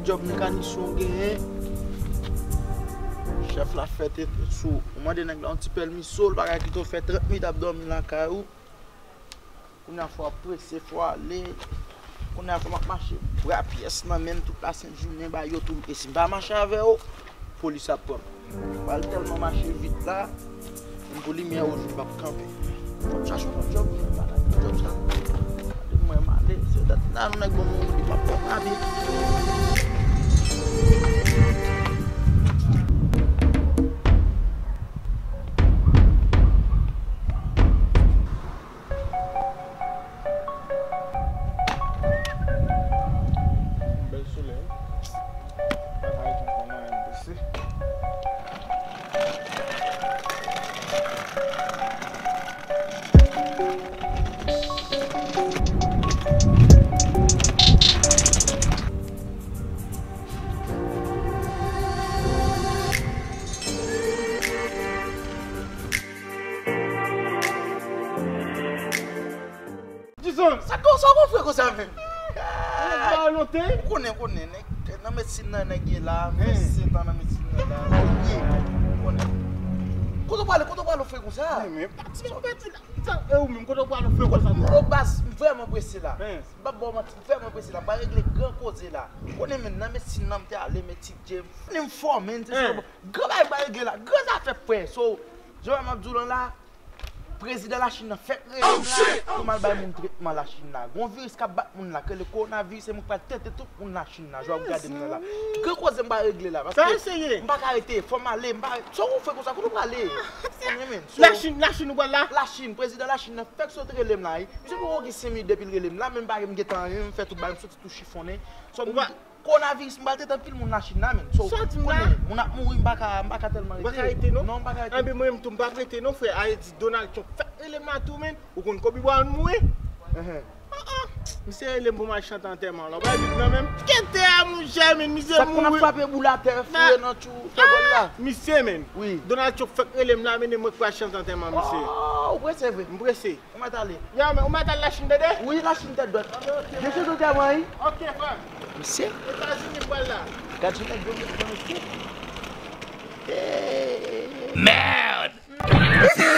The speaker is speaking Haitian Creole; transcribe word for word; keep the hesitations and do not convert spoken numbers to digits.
Djòb mekanisyen w genyen. Chèf la fè tete sou ou. Ou mande nèg la yon ti pèmiso, l pa ka kite w fè trant minit ap dòmi lakay ou. Kounye a fò w ap prese, fò w ale. Kounye a fò m ap mache bra pyès nan men m tout lasent jounen, ba yo tou m. E si m pa mache avè w, polis ap pran m. Pral tèlman mache vit la, m pou limyè wouj m p ap kanpe. Fò m chache yon lòt djòb, mwen malad nan djòb sa. Gade mwen m ale, se dat la nou nèg ban mwen yon li p ap pran m abit. Bèl solèy. Bagay tonton mwen menm pase. Dizon, sa kon sa kon fè konsa menm? Ou konnen, konnen, nèg nan medsin nan nèg ye la, m fè sèt an nan medsin nan la. Ou konnen. Kote w prale, kote w prale, ou fè konsa? Men, men, pati, pati la. Sa, e ou menm, kote w prale, ou fè konsa? O baz, m vrèman prese la. M p ap ba w manti, m vrèman prese la. M pral regle gran koze la. Ou konnen menm nan medsin nan m te ale, m etidye, m fini m fòme, m se sa. Gran bagay m pral regle la. Gran zafè frè. So, jan m ap di w lan la, Prezidan Lachin nan fèk rele m la pou m al bay moun tretman Lachin la. Gon viris k ap bat moun la, k rele kowonaviris, se mwen k pral tete tout moun Lachin la. Jan w ap gade m nan la. Gran koze m pral regle la, paske m pa ka rete, fò m ale, m pa, sa w fè konsa, kote w prale? Lachin, Lachin ou pral la? Lachin, prezidan Lachin nan fèk sot rele m la, wi. Misye poko gen senk minit depi l rele m la, men m pa, m gentan, m fè tout bagay, m soti tou chifonnen. So, m Kowonaviris, m pral tete anpil moun Lachin la, menn. So, konnen, moun ap mouri, m pa ka, m pa ka tèlman rete. Ou pa ka rete, non? Non, m pa ka rete. Anben, mwen menm tou, m p ap rete, non, frè. Ayiti, Donald Trump fèk rele m la tou, menn. Ou konn Kobe Bryant mouri? Ah, ah. Misye rele m pou m al chante antèman la. Ou pa vin nan menm? Kete a, monchè, menn, misye mouri. Sa k konn ap frape boul atè, foure nan tchou, fè gòl la. Misye, menn. Wi. Donald Trump fèk rele m la, mennen mwen k pral chante antèman misye. Oh, ou prese vre? M prese. Ou mèt ale. Ya, men ou mèt al Lachin, tande? Wi, Lachin tèt dwat. Deje nou te mwen, wi. Ok, frè. Mesye. Etazini m pral la. Gad jan nèg yo met nan mesye. Merde!